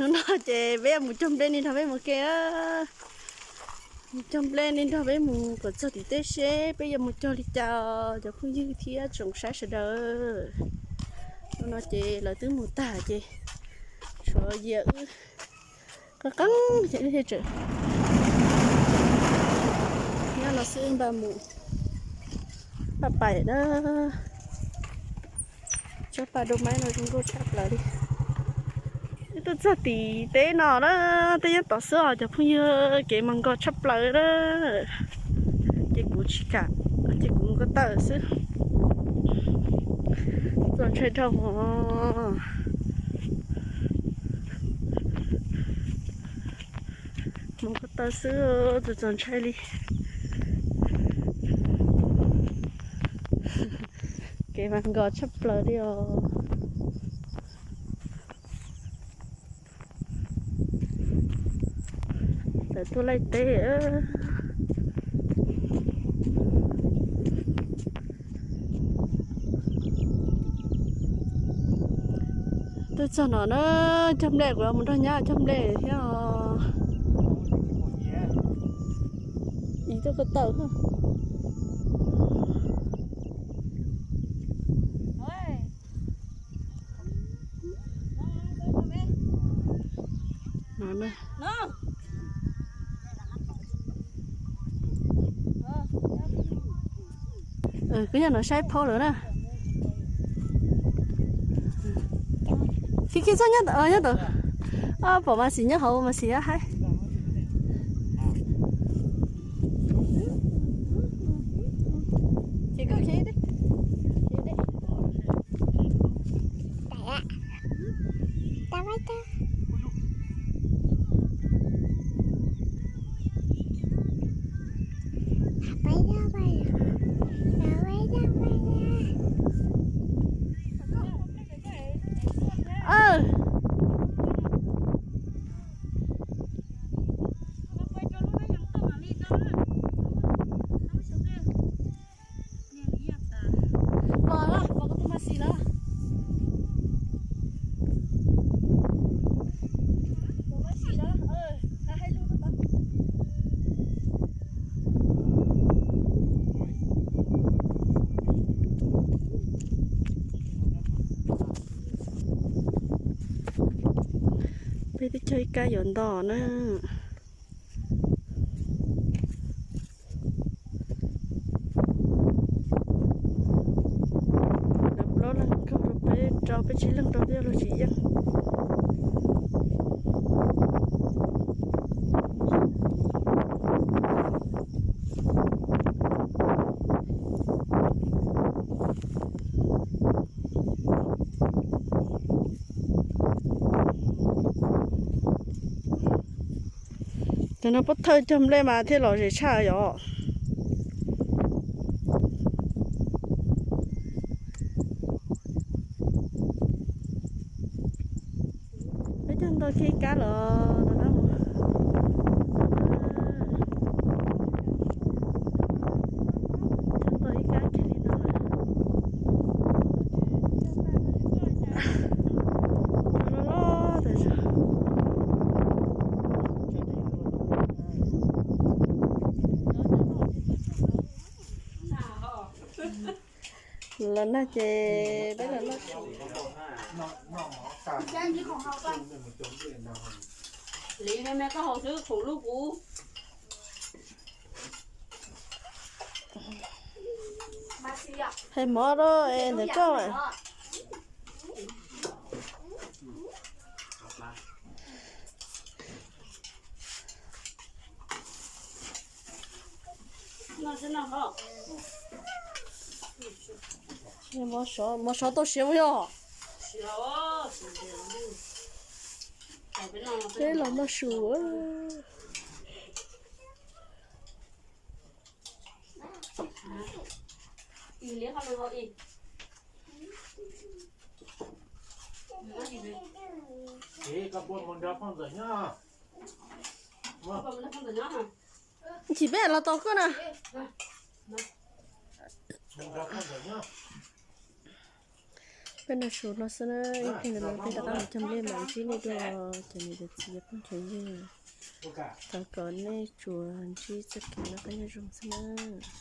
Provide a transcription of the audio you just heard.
Hnub no ces peb yuav mus cog nplej ne nrog peb mus ke. Mus cog nplej ne nrog peb mus kom txog tim teb seb peb yuav mus cog li cas os cov phooj ywg thiab tsoom saib sawv daws. Hnub no ces lawv twb mus tag ces tshuav Yias wb qeeb qeeb thiab wb thiaj tseem nyob no xwb npaj mus paj pais na. Tsob paj dua maib no zoo nkauj tshaj plaws li. Wb tuaj txog tim teb no na, teb nyob tod xwb os cov phooj ywg, kev mas nkos tshaj plaws na. Ces kuv tsis kam, ces kuv mus ko taw xwb. Txaus ntshai dhau hov. Mus ko taw xwb, txaus ntshai li. Kev mas nkos tshaj plaws li os. Tawm tuaj laij teb. Twb txog no na, cog nplej kuv yuav mus nrog nyab cog nplej thiab os. Ib tuaj ko taw. Koj nyob no saib phauj lawm na. Khib khib txog nyob tod, nyob tod. Pom mas xim nyob hauv mas xim haib. Pom lawm, pom kuv tus mas xim lawm. Tus mas xim lawm, hais lus rau tod. Peb twb cog ib kab yuav nto na. Lawv plaub leeg kaug rau peb rau, peb tsib leeg rau twb yog luag tsis yeej. Cov no puab thawj cog nplej mas thiaj lom zem tshaj yom. Peb cog nto kiag ib kab los rov qab mus. Cog nto ib kab kiag li no lawm. Loj loj tas zog. Los nag ces peb los noj su. Hais mov rau es ntawm koj. Mov sov, mov sov tau siav puas yog? Peb los noj su. Chim peb los tos koj na. Peb noj su no xwb na, ib pliag no peb rov qab mus cog nplej mam ntsib nej dua cov niam cov txiv phooj ywg. Thov kom nej tsuas ntsib txoj kev noj qab nyob zoo xwb nawb.